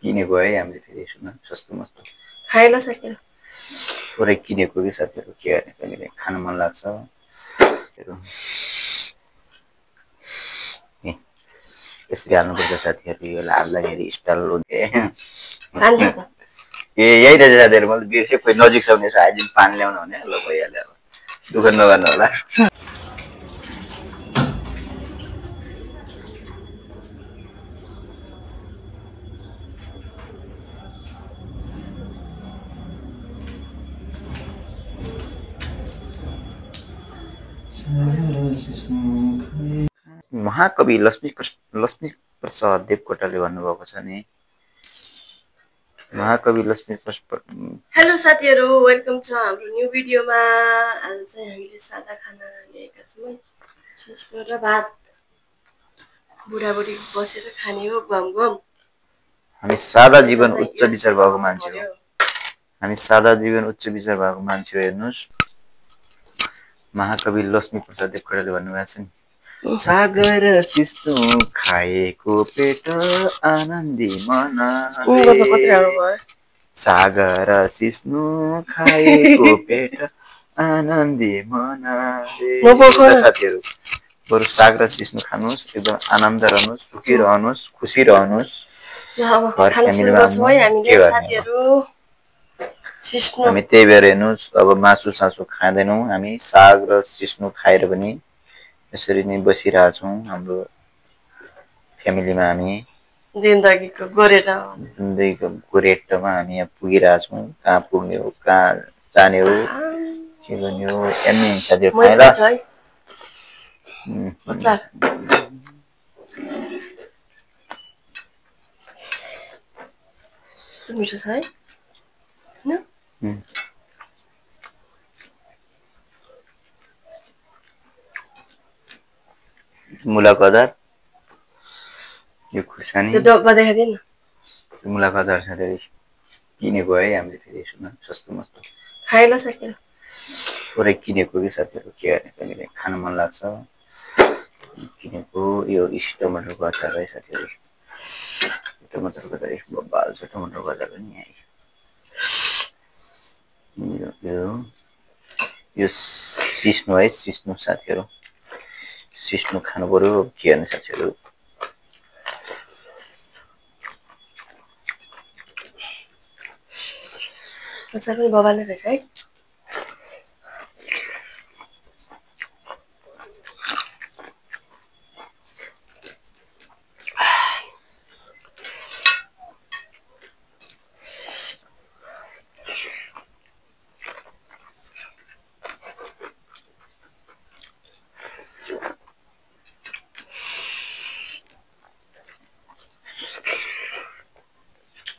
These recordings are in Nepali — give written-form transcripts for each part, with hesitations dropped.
किनेको है हामीले फेरि सुन सस्तो मस्तो खाइला सकेन पुरै किनेको कि साथीहरु के गर्ने कहिले खान मन लाग्छ यसरी हाल्नुपर्छ साथीहरु यो हाल्दाखेरि स्टाइल हुन्छ खान्छ त ए यही रहेछ साथीहरु मैले बिर्से कोही नजिक छ भने आइदिन पानी ल्याउन भने ल भइहाल्यो अब दुःख नगर्नु होला महाकवि लक्ष्मी प्रसाद देवकोटाले भन्नुभएको छ नि महाकवि लक्ष्मी प्रसाद हेलो साथीहरु वेलकम छ हाम्रो न्यू भिडियोमा आज चाहिँ हामीले सादा खाना ल्याएका छौं है सिस्नो र भात बुढाबुढी बसेर खाने हो गम गम हामी सादा जीवन उच्च विचार भएको मान्छे हो हामी सादा जीवन उच्च विचार भएको मान्छे हो हेर्नुस् महाकवि लक्ष्मी प्रसाद देवकोटाले भन्नुभएको छ नि सागर सिस्नो खाएको पेट आनन्दी मनाले सागर सिस्नो खाएको पेट आनन्दी मनाले साथीहरु बरु साग र सिस्नो खानुस् एकदम आनन्द रहनुस् सुखी रहनुस् खुसी रहनुस् हामी त्यही भएर हेर्नुस् अब मासु सासु खाँदैनौं हामी साग र सिस्नो खाएर पनि यसरी नै बसिरहेछौं हाम्रो फ्यामिलीमा हामी जिन्दगीको गोरेटोमा हामी यहाँ पुगिरहेछौं कहाँ पुग्ने हो कहाँ जाने हो के गर्ने हो एन्नी साथीहरु खाइला मिठो छ है मुलाको अचार यो खुर्सानी त्यो डब्बा देखाइदिन न मुलाको अचार साथीहरु किनेको है हामीले फेरि सुन सस्तो मस्तो खाइला सकेन पुरै किनेको कि साथीहरु के गर्ने कहिले खान मन लाग्छ किनेको यो टमाटरको अचार है साथीहरु टमाटरको अचार बबाल छ टमाटरको अचार पनि यो सिस्नो है सिस्नो साथीहरु सिस्नो खानु पर्यो के गर्ने साथीहरु अचार पनि बबाल्ने रहेछ है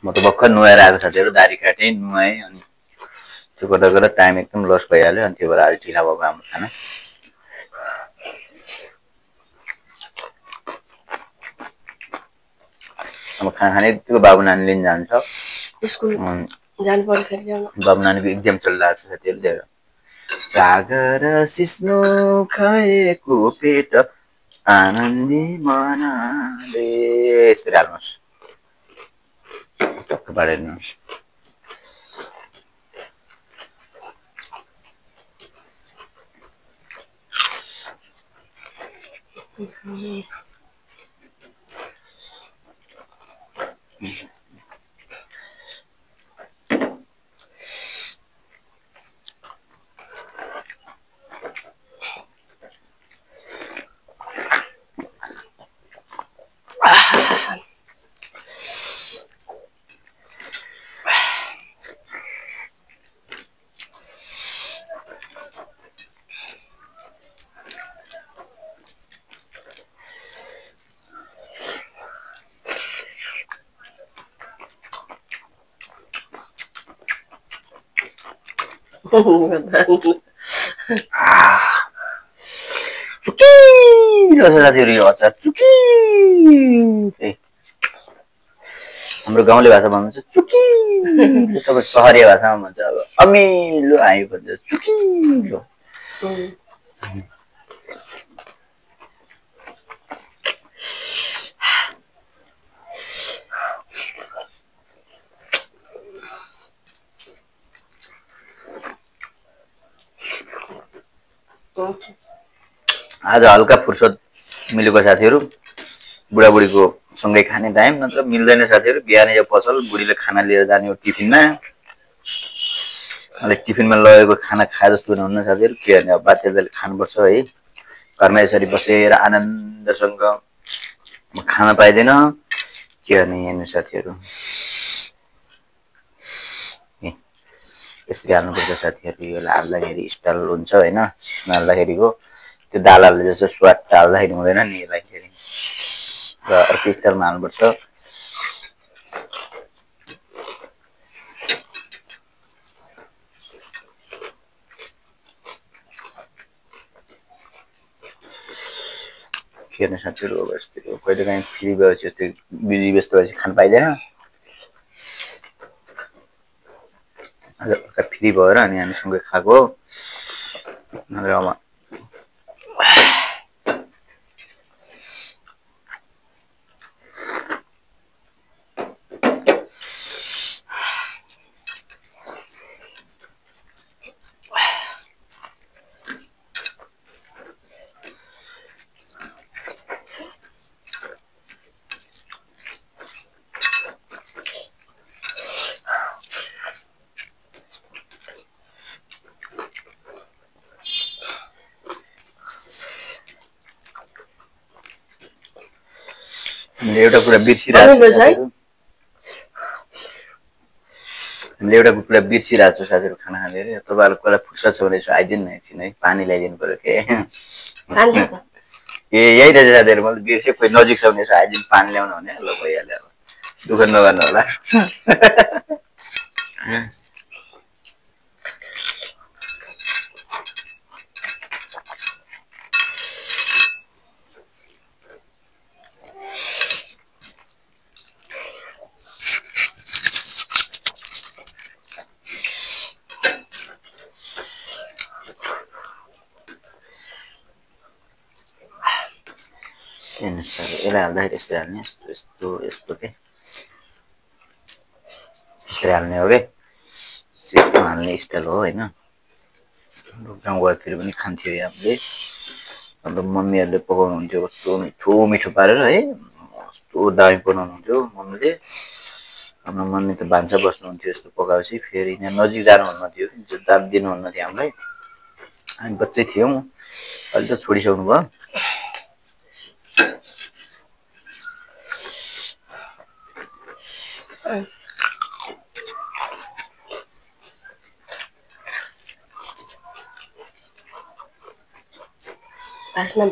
म त भर्खर नुहाएर आएको साथीहरु दारी काटे नुहाए अनि त्यो गर्दा टाइम एकदम लस भइहाल्यो अनि त्यो भएर आज ढिला भएको हाम्रो खाना अब खाना खाने बित्तिकै बाबु नानी लिन जान्छ स्कुल जानु पर्यो फेरि बाबु नानीको एक्जाम चलिरहेको छ साथीहरु त्यही सागर सिस्नो खाएको पेट आनन्दी मनाले यसरी हाल्नुहोस् टक्क बाँडिदिनुहोस् चुकिलो छ साथीहरु यो अचार चुकी हाम्रो गाउँले भाषा भन्नुहुन्छ चुकी तपाईं सहरिया भाषामा भन्छ अब अमिलो आयो भन्छ चुकिलो आज हल्का फुर्सद मिलेको साथीहरू बुढाबुढीको सँगै खाने टाइम नत्र मिल्दैन साथीहरू बिहानै यो पसल बुढीले खाना लिएर जाने हो टिफिनमा अहिले टिफिनमा लगेको खाना खाए जस्तो हुन्न साथीहरू के गर्ने अब बाध्यताले खानुपर्छ है घरमा यसरी बसेर आनन्दसँग खाना पाइँदैन के गर्ने हेर्नु साथीहरू यसरी हाल्नुपर्छ साथीहरू यो हाल्दाखेरि स्टाइल हुन्छ होइन सिस्नो हाल्दाखेरिको त्यो दाल हाल्दा जस्तो स्वाद हाल्दाखेरि हुँदैन नि यसलाई फेरि र अर्को स्टाइलमा हाल्नुपर्छ हेर्ने साथीहरू अब यस्तो कहिलेकाहीँ फ्री भएपछि यस्तै बिजी व्यस्त भएपछि खान पाइँदैन आज हल्का फ्री भएर अनि हामीसँगै खाएको नभए अब एउटा कुरा बिर्सिरहेको छ साथीहरू खाना खाँदाखेरि तपाईँहरूको कुरा फुर्सद छ भने यसो आइदिनु न एकछिन है पानी ल्याइदिनु पर्यो के ए यही रहेछ साथीहरू मैले बिर्सेँ खोइ नजिक छ भने यसो आइदिनु पानी ल्याउनु भने ल भइहाल्यो अब दुःख नगर्नु होला यसलाई हाल्दाखेरि यस्तो हाल्ने यस्तो यस्तो के यसरी हाल्ने हो कि यस्तो हाल्ने स्टाइल हो होइन गाउँघरतिर पनि खान्थ्यो हामीले हाम्रो मम्मीहरूले पकाउनुहुन्थ्यो कस्तो मिठो मिठो पारेर है कस्तो दामी बनाउनुहुन्थ्यो मम्मीले हाम्रो मम्मी त भान्सा बस्नुहुन्थ्यो यस्तो पकाएपछि फेरि यहाँ नजिक जानुहुन्न थियो दाम दिनुहुन्न थियो हामीलाई हामी बच्चै थियौँ अहिले त छोडिसक्नु भयो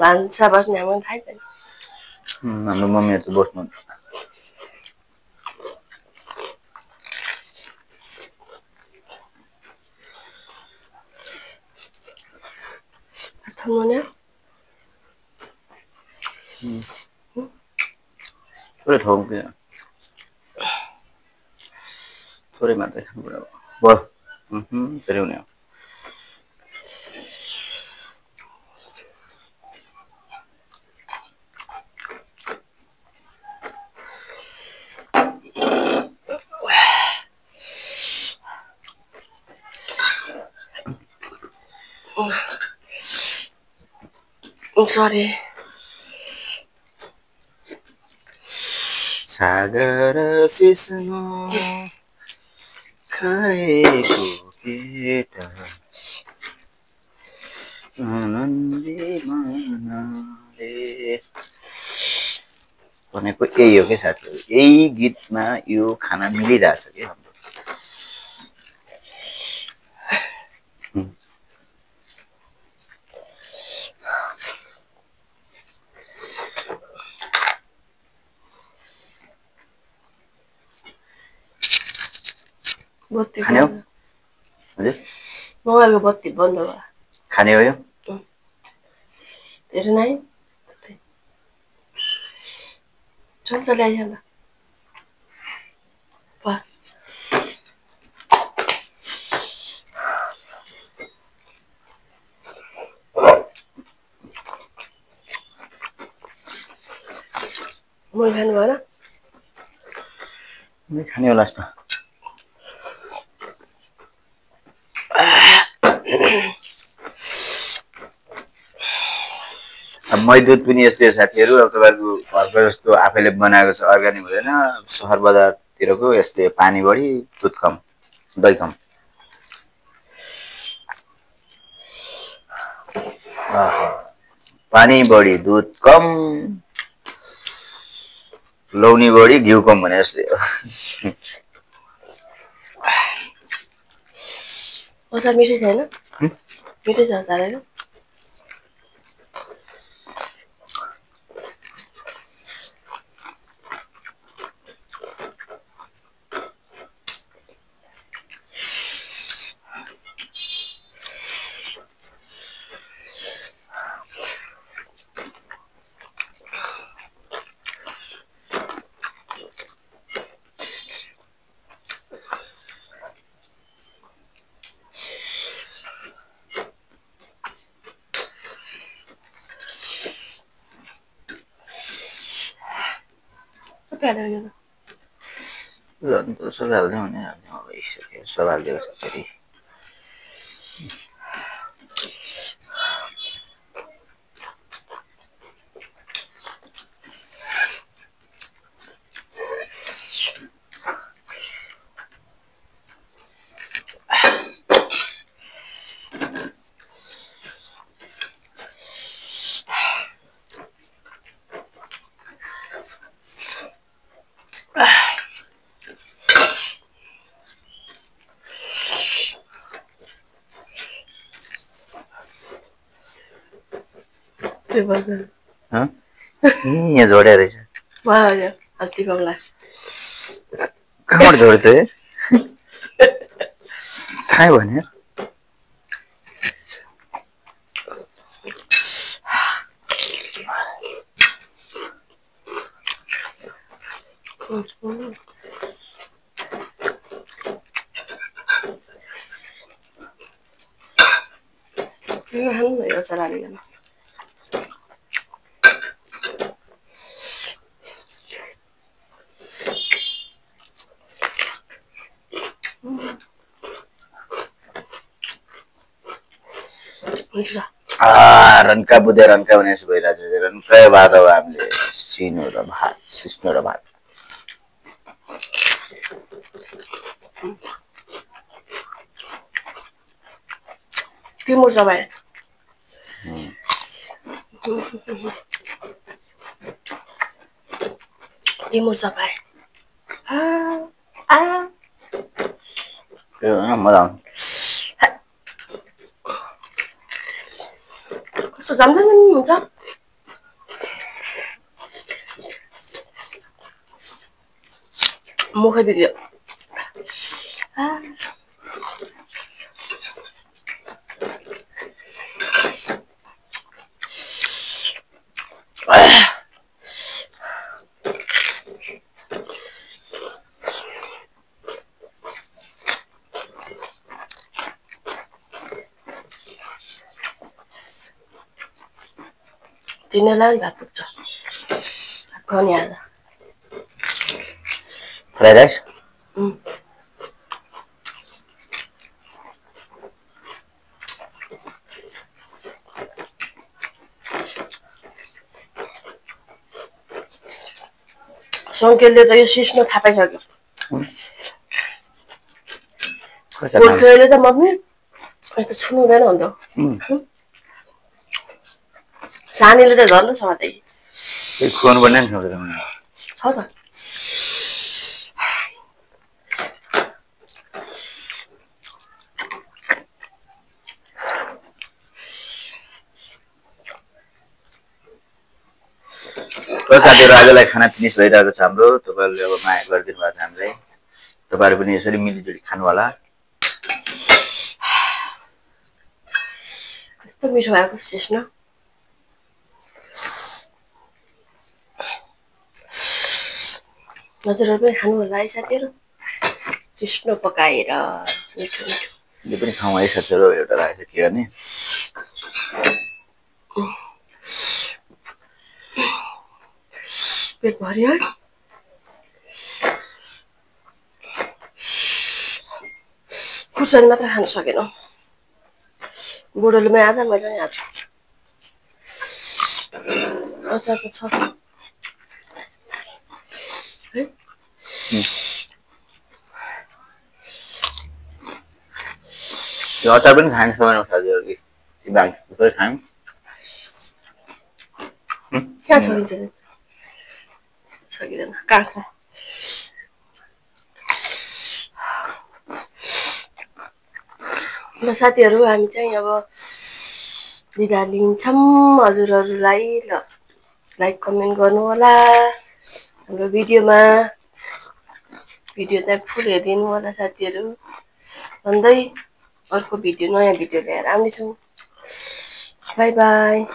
भान्सा बस्ने हाम्रो थाहै छैन हाम्रो मम्मीहरू त बस्नुहुन्थ्यो थोरै ठाउँ के थोरै मात्रै खानुपर्यो भयो धेरै हुने हो सरी सागर सिस्नो खाएको केटा आनन्दी मनाले भनेको यही हो क्या साथीहरू यही गीतमा यो खाना मिलिरहेछ क्या हाम्रो खाने हो हजुर मोबाइलको बत्ती बन्द भयो खाने हो यो धेरै नै चल्छ ल्याइहाल्नु मैले खानु भएन खाने हो लास्ट मही दुध पनि यस्तै साथीहरू अब तपाईँको घरको जस्तो आफैले बनाएको छ अर्ग्यानिक हुँदैन सहर बजारतिरको यस्तै पानी बढी दुध कम दही कम पानी बढी दुध कम लौनी बढी घिउ कम भने जस्तै अचार मिठै छैन मिठै छ अचार हैन सब हाल्दै हुने अब भइसक्यो सब हालिदिएको छ फेरि यहाँ जोड्या रहेछ कहाँबाट जोड्यो त थाहै भने रन्का बुधे रन्का भने जस्तो भइरहेछ रन्कै भात अब हामीले सिनो र भात सिस्नो र भात टिमुर सबै टिमुर सबै मजा आउँछ कस्तो जामजाम हुन्छ मुखै बिग्रियो तिनीलाई भात पुग्छ कनी आज फ्राइड राइस सङ्केलले त यो सिस्नो थाहा पाइसक्यो कोर्सले त मम्मी यस्तो छुनु हुँदैन भन्दा सानीले त झन् छ मात्रै खुवाउनु पर्ने नि छ त साथीहरू आजलाई खाना फिनिस भइरहेको छ हाम्रो तपाईँहरूले अब माया गरिदिनु भएको छ हामीलाई तपाईँहरू पनि यसरी मिलिजुली खानु होला कस्तो मिठो भएको सिस्नो हजुरहरू पनि खानु होला है साथीहरू सिस्नो पकाएर मिठो मिठो यो पनि खाउँ है साथीहरू एउटा राखेको के गर्ने पेट भर्यो खुर्सानी मात्र खान सकेनौँ बुढोले पनि आधा मैले पनि आधा अचार त छ है यो अचार पनि खाने समय साथीहरु कि बाँकी खायौँ कहाँ सकिन्छ सकिँदैन काँक्रा ल साथीहरु हामी चाहिँ अब बिदा लिन्छौँ हजुरहरुलाई ल लाइक कमेन्ट गर्नु होला हाम्रो भिडियोमा भिडियो चाहिँ फुल हेरिदिनु होला साथीहरु भन्दै अर्को भिडियो नयाँ भिडियो लिएर आउनेछौँ बाइ बाइ